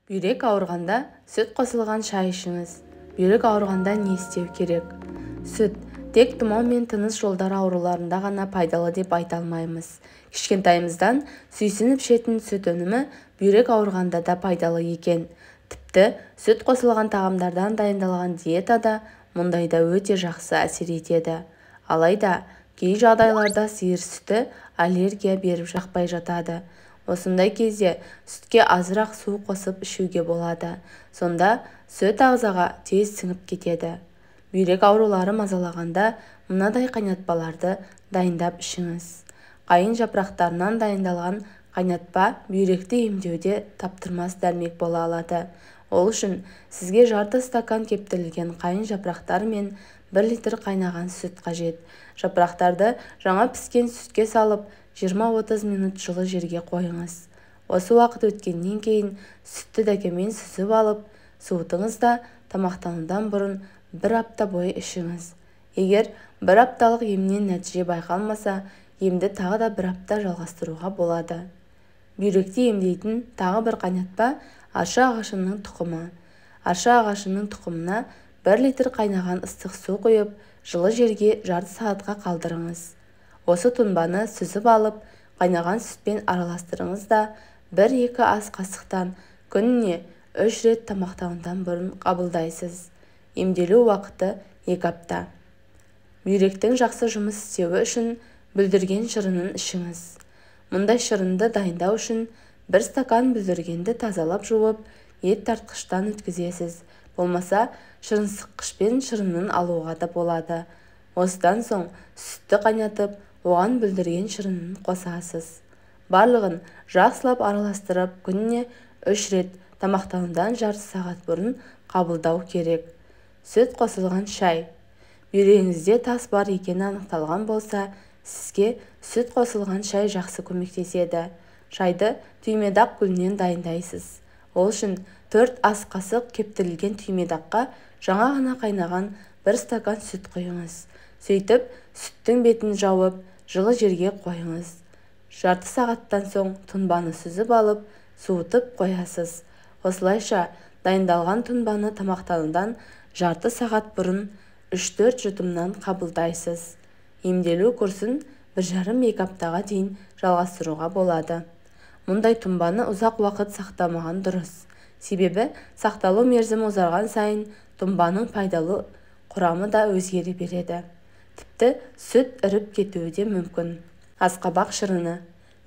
Бүйрек ауырғанда сүт қосылған шай ішіңіз. Бүйрек ауырғанда не істеу керек? Сүт тек тұмау мен тыныс жолдары ауруларында ғана пайдалы деп айта алмаймыз. Кішкентайымыздан сүйсініп ішетін сүт өнімі бүйрек ауырғанда да пайдалы екен. Тіпті сүт қосылған тағамдардан дайындалған диета да мұндайда өте жақсы әсер етеді. Алайда кей жағдайларда сиыр сүті аллергия беріп жақпай жатады. Осындай кезде сүтке азырақ су қосып ішуге болады. Сонда сүт ағзаға тез сіңіп кетеді. Бүйрек аурулары мазалағанда мынадай қайнатпаларды дайындап ішіңіз. Қайын жапырақтарынан дайындалған қайнатпа бүйректі емдеуде таптырмас дәрмек бола алады. Ол үшін сізге жарты стакан кептірілген қайын жапырақтары мен 1 литр қайнаған сүт қажет. Жапырақтарды жаңа піскен сүтке салып, 20-30 минут жылы жерге қойыңыз. Осы уақыт өткеннен кейін сүтті дәкемен сүзіп алып, суытыңыз да тамақтанудан бұрын бір апта бойы ішіңіз. Егер бір апталық емнен нәтиже байқалмаса, емді тағы да бір апта жалғастыруға болады. Бүйректі емдейтін тағы бір қайнатпа арша ағашының тұқымы. Арша ағашының тұқымына 1 литр қайнаған ыстық су құйып, жылы жерге жарты сағатқа қалдырыңыз. Осы тұнбаны сүзіп алып, қайнаған сүтпен араластырыңыз да, 1-2 ас қасықтан күніне 3 рет тамақтанудан бұрын қабылдайсыз. Емделу уақыты 2 апта. Бүйректің жақсы жұмыс істеуі үшін бүлдірген шырынын ішіңіз. Мұндай шырынды дайындау үшін 1 стакан бүлдіргенді тазалап жуып, ет тартқыштан өткізесіз. Болмаса, шырынсыққышпен шырынын алуға да болады. Осыдан соң сүтті қайнатып, оған бүлдірген шырынын қосасыз. Барлығын жақсылап араластырып, күніне 3 рет тамақтанудан жарты сағат бұрын қабылдау керек. Сүт қосылған шай. Бүйрегіңізде тас бар екені анықталған болса, сізге сүт қосылған шай жақсы көмектеседі. Шайды түймедақ гүлінен дайындайсыз. Ол үшін 4 ас қасық кептірілген түймедаққа жаңа ғана қайнаған 1 стакан сүт құйыңыз. Сөйтіп, сүттің бетін жауып, жылы жерге қойыңыз. Жарты сағаттан соң тұнбаны сүзіп алып, суытып қоясыз. Осылайша дайындалған тұнбаны тамақтанудан жарты сағат бұрын 3-4 жұтымнан қабылдайсыз. Емделу курсын 1,5-2 аптаға дейін жалғастыруға болады. Мұндай тұнбаны ұзақ уақыт сақтамаған дұрыс. Себебі сақталу мерзімі ұзарған сайын тұнбаның пайдалы құрамы да өзгере береді. Тіпті сүт іріп кетуі де мүмкін. Асқабақ шырыны.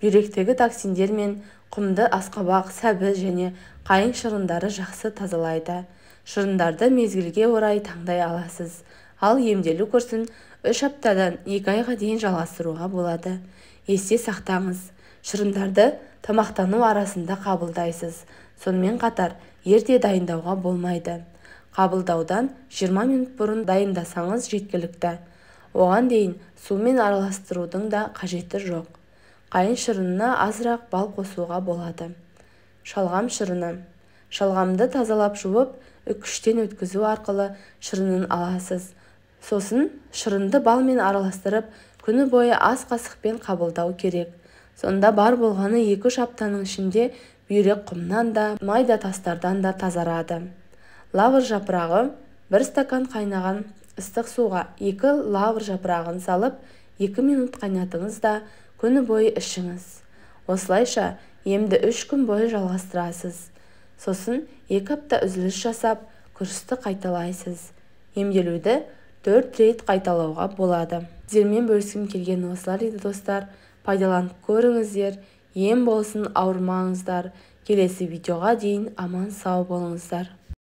Бүйректегі токсиндер мен құмды асқабақ, сәбіз және қайың шырындары жақсы тазалайды. Шырындарды мезгілге орай таңдай аласыз. Ал емделу курсын 3 аптадан 2 айға дейін жалғастыруға болады. Есте сақтаңыз, шырындарды тамақтану арасында қабылдайсыз. Сонымен қатар ерте дайындауға болмайды. Қабылдаудан 20 минут бұрын дайындасаңыз жеткілікті. Оған дейін сумен араластырудың да қажеті жоқ. Қайын шырынына азырақ бал қосуға болады. Шалғам шырыны. Шалғамды тазалап жуып, үккіштен өткізу арқылы шырынын аласыз. Сосын шырынды балмен араластырып, күні бойы ас қасықпен қабылдау керек. Сонда бар болғаны 2-3 аптаның ішінде бүйрек құмнан да, майда тастардан да тазарады. Лавр жапырағы. 1 стакан қайнаған ыстық суға 2 лавр жапырағын салып, 2 минут қайнатыңыз да, күні бойы ішіңіз. Осылайша емді 3 күн бойы жалғастырасыз. Сосын 2 апта үзіліс жасап, курсты қайталайсыз. Емделуді 4 рет қайталауға болады. Сіздермен бөліскім келген осылар еді, достар. Пайдаланып көріңіздер, ем болсын, ауырмаңыздар. Келесі видеоға дейін аман сау болыңыздар.